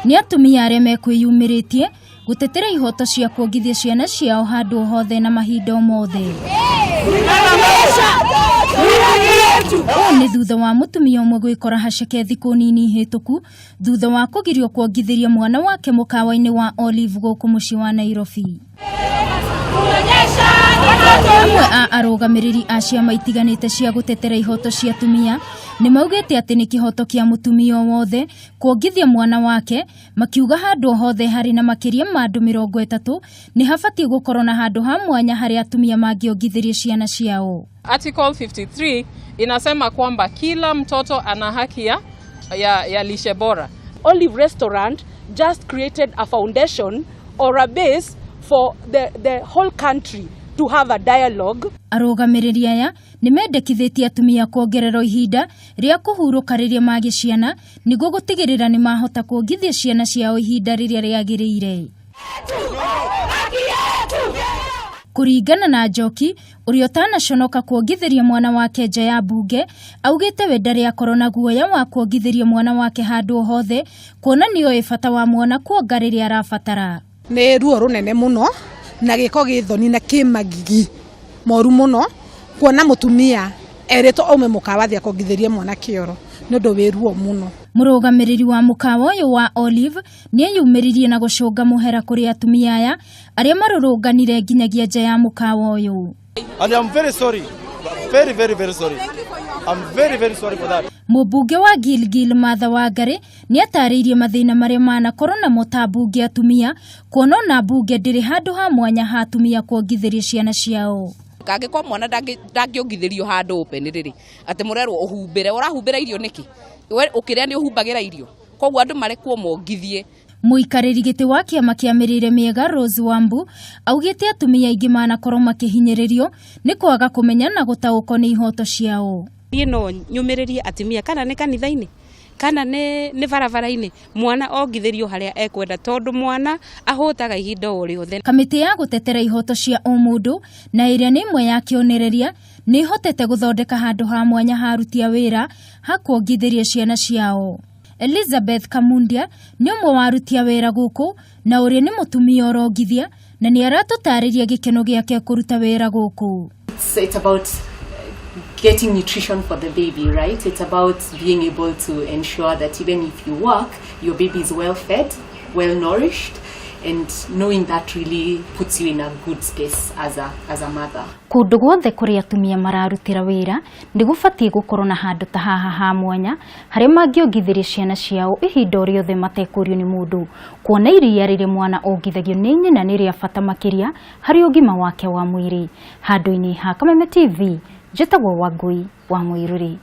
Nĩ atumia arĩa mekwĩyumĩrĩtie gũtetera ihoto cia kuongithia ciana ciao handũ o hothe na mahinda o mothe. Ũũ nĩ thutha wa mũtumia ũmwe gwĩkora haceke thikũ nini hĩtũku thutha wa kũgirio kuongithĩria mwana wake mũkawa-inĩ wa Olive gũkũ mũciĩ wa Nairobi. Amwe a arũgamĩrĩri a ciama itiganĩte cia gũtetera ihoto cia atumia nĩ maugĩte atĩ nĩ kĩhoto kĩa mũtumia o wothe kuongithia mwana wake, makiuga handũ o hothe harĩ na makĩria ma andũ 30 nĩ habatiĩ gũkorwo na handũ ha mwanya harĩa atumia mangĩongithĩria ciana ciao. Article 53 inasema kwamba kila mtoto ana haki ya lishe bora. Olive Restaurant just created a foundation or a base for the whole country to have a dialogue. Arũgamĩrĩri aya nĩ mendekithĩtie atumia kuongererwo ihinda rĩa kũhurũka rĩrĩa magĩ ciana nĩguo gũtigĩrĩra nĩ mahota kuongithia ciana ciao ihinda rĩrĩa rĩagĩrĩire. Kũringana na Njoki, ũrĩa ũtanaconoka kuongithĩria mwana wake nja ya mbunge, augĩte we ndarĩ akorwo na guoya wa kuongithĩria mwana wake handũ o hothe, kuona nĩoĩ bata wa mwana kuonga rĩrĩa arabatara. Nĩ ruo rũnene mũno na gĩko gĩ thoni na kĩ magigi moru mũno kuona mũtumia erĩtwo aume mũkawa athiĩ akongithĩrie mwana kĩoro, nĩ ũndũ wĩ ruo mũno. Mũrũgamĩrĩri wa mũkawa ũyũ wa Olive nĩeyumĩririe na gũcũnga mũhera kũrĩ atumia aya arĩa marũrũnganire nginyagia nja ya mũkawa ũyũ. And I'm very sorry. Very, very, very sorry. I'm very, very sorry for that. Mũmbunge wa Gilgil Martha Wangari nĩatarĩirie mathĩna marĩa manakorwo namo ta mbunge atumia, kuona ona mbunge ndĩrĩ handũ ha mwanya ha atumia kuongithĩria ciana ciao. Kangĩkorwo mwana ndangĩongithĩrio handũ open rĩrĩ, atĩ mũrerwo ũhumbĩre, ũrahumbĩra irio nĩkĩ? We ũkĩrĩa nĩ ũhumbagĩra irio, koguo andũ marekwo mongithie. Mũikarĩri gĩtĩ wa kĩama kĩa mĩrĩre mĩega Rose Wambu augĩte atumia aingĩ manakorwo makĩhinyĩrĩrio nĩ kwaga kũmenya na gũtaũkwo nĩ ihoto ciao. Niĩ no nyũmĩrĩrie atumia, kana nĩ kanitha-inĩ kana nĩ barabara-inĩ, mwana ongithĩrio harĩa ekwenda, tondũ mwana ahũtaga ihinda o rĩothe. Kamĩtĩ ya gũtetera ihoto cia ũmũndũ na ĩrĩa nĩ ĩmwe ya kĩonereria nĩ ĩhotete gũthondeka handũ ha mwanya ha aruti a wĩra ha kuongithĩria ciana ciao. Elizabeth Kamundia nĩ ũmwe wa aruti a wĩra gũkũ na ũrĩa nĩ mũtumia ũrongithia na nĩ aratũtarĩria gĩkeno gĩake kũruta wĩra gũkũ. It's about getting nutrition for the baby, right? It's about being able to ensure that even if you work, your baby is well fed, well nourished, and knowing that really puts you in a good space as a mother. Kũndũ guothe kũrĩa atumia mararutĩra wĩra nĩ gũbatiĩ gũkorwo na handũ ta haha ha mwanya harĩa mangĩongithĩria ciana ciao ihinda o rĩothe matekũrio nĩ mũndũ, kuona iria rĩrĩa mwana ongithagio nĩ nyina nĩ rĩa bata makĩria harĩ ũgima wake wa mwĩrĩ. Handũ-inĩ ha Kameme TV, njĩtagwo Wangui wa Mũirũrĩ.